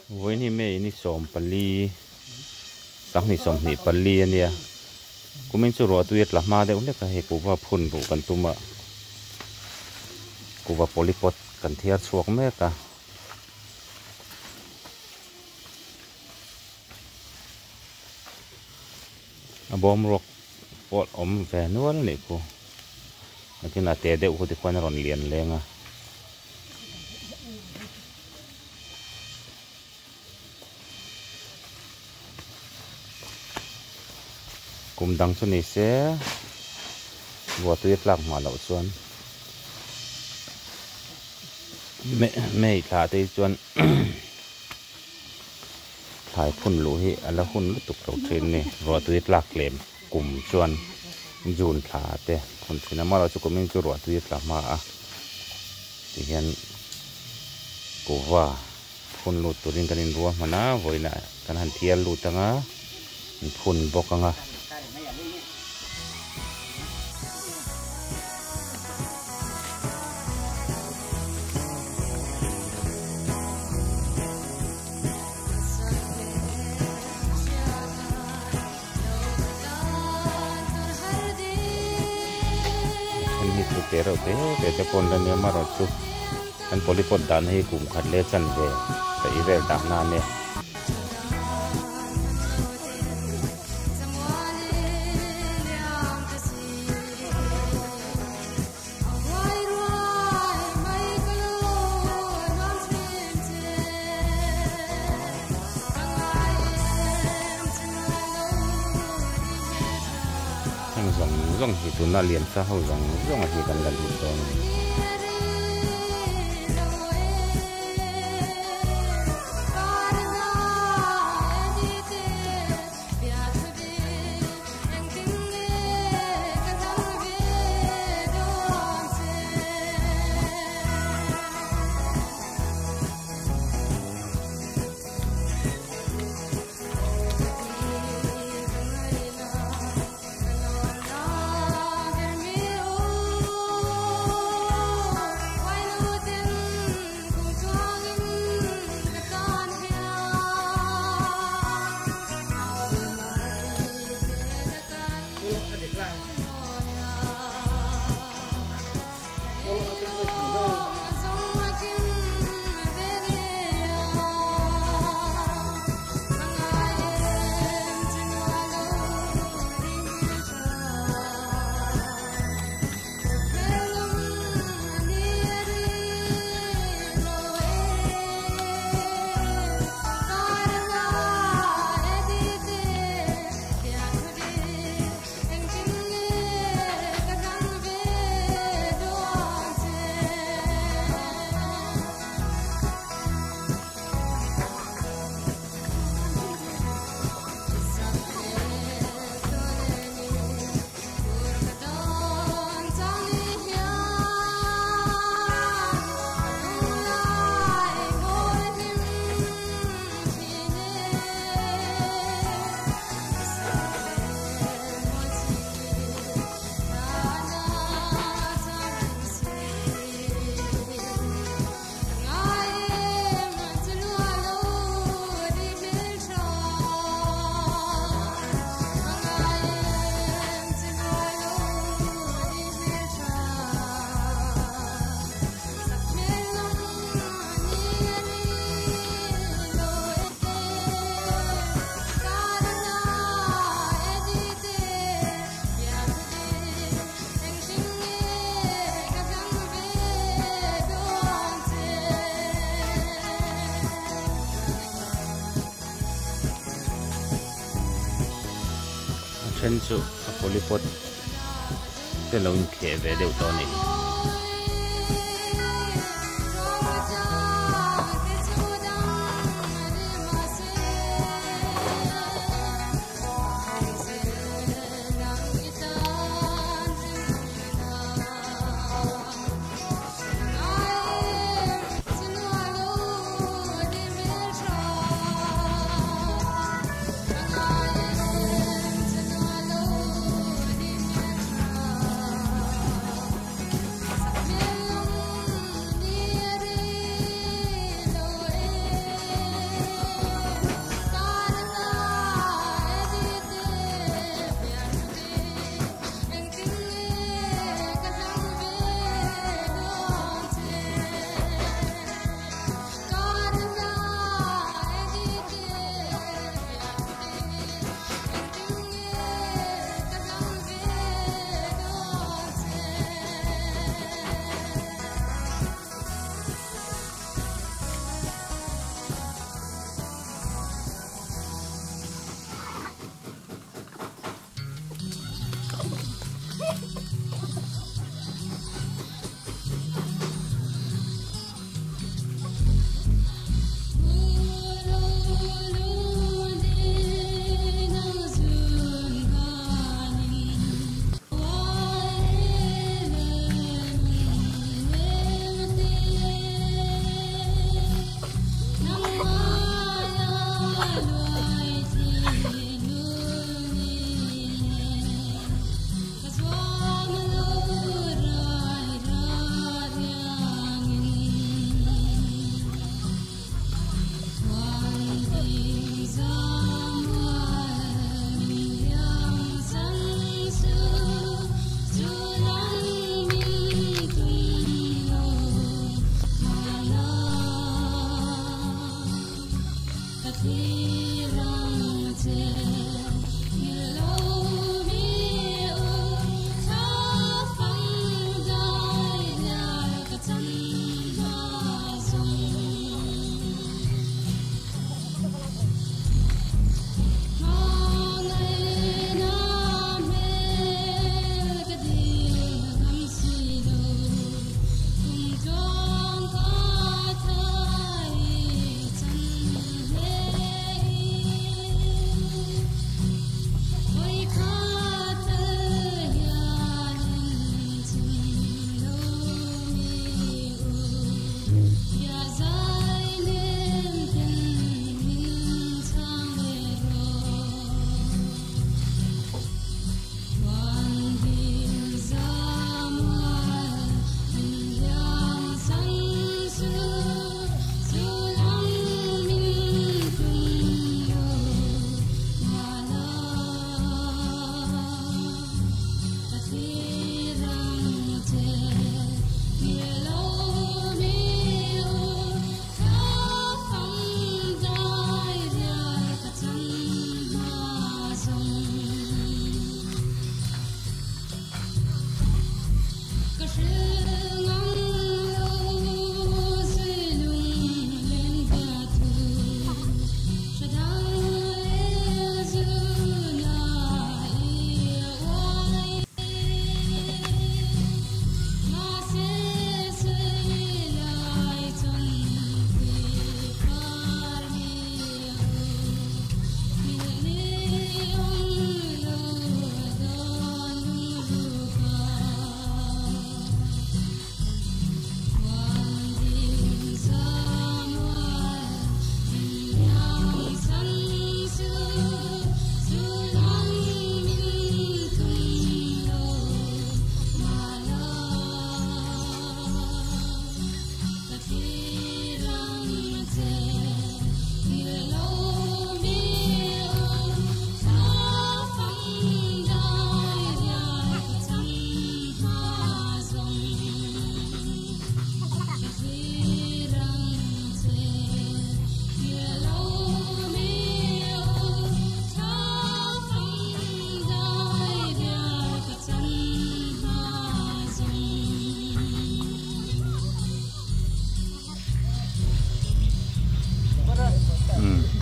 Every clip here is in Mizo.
Vawiin hi May ni 14 2024 a nia. Kumin chu ruah tui a tla hma deuh hlek a, hei kuhva phun ruh kan tum a, kuhva polypot kan thiar chhuak mek a. A bawm ruak pawh awm ve nual a nih khu. Nakin a te deuh khu tikhuan a rawn lian leng a. Kum dang chu ni se ruah tui a tlak hma loh chuan May thla te hi chuan thlai phun luh hi a la hun lutuk lo thin a ni. Ruah tui a tlak tlem kum chuan June thla te phun thin a, amaherawhchu kumin chu ruah tui a tla hma a tihian kuhva phun lut turin kan inruahman a, vawiinah kan han thial lut ang a, an phun bawk ang a. Then hi chu te reuh te te te pawh an la nia amaherawhchu an polypot dahna hi kum khat leh chanve daih vel dahna a nia. Heng zawng zawng hi tuna lian sa ho zawng zawng a hi kan la lut dawn a ni. A then chu a polypot te lo inkheh ve deuh tawh a ni.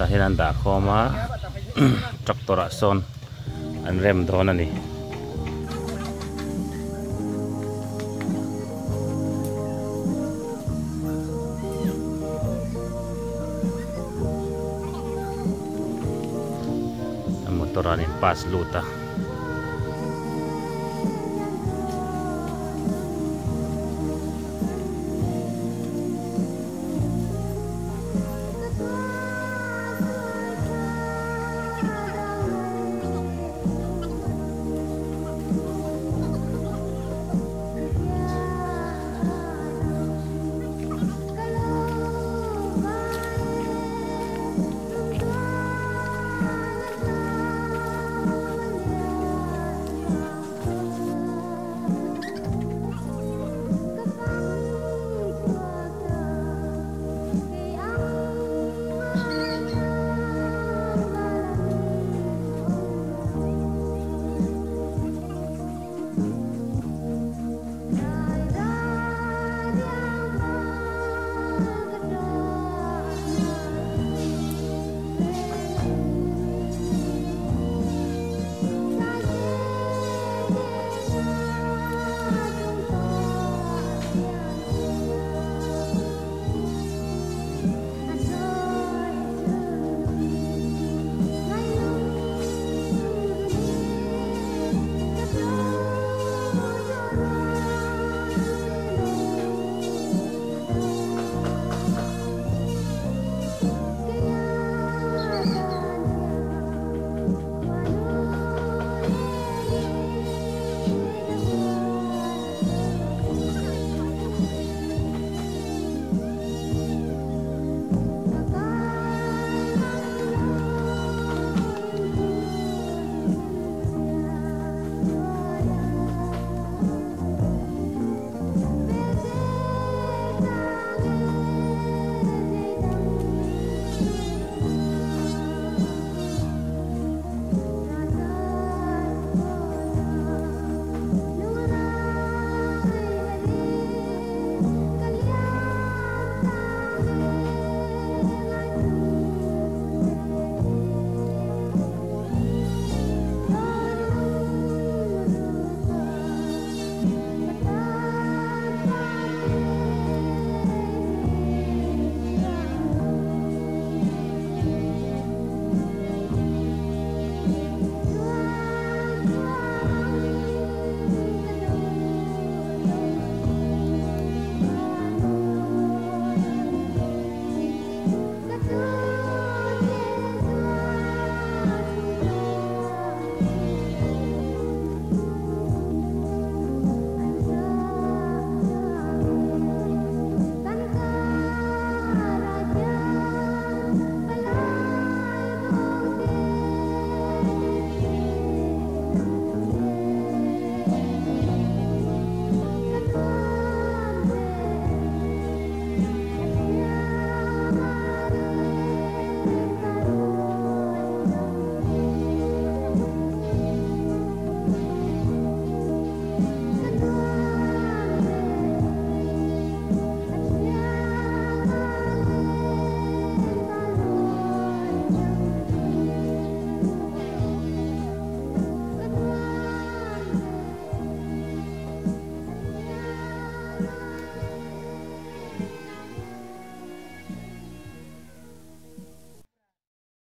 Tah hian an dah khawm a tractor ah sawn an rem dawn a ni. Motor an in pass lut a.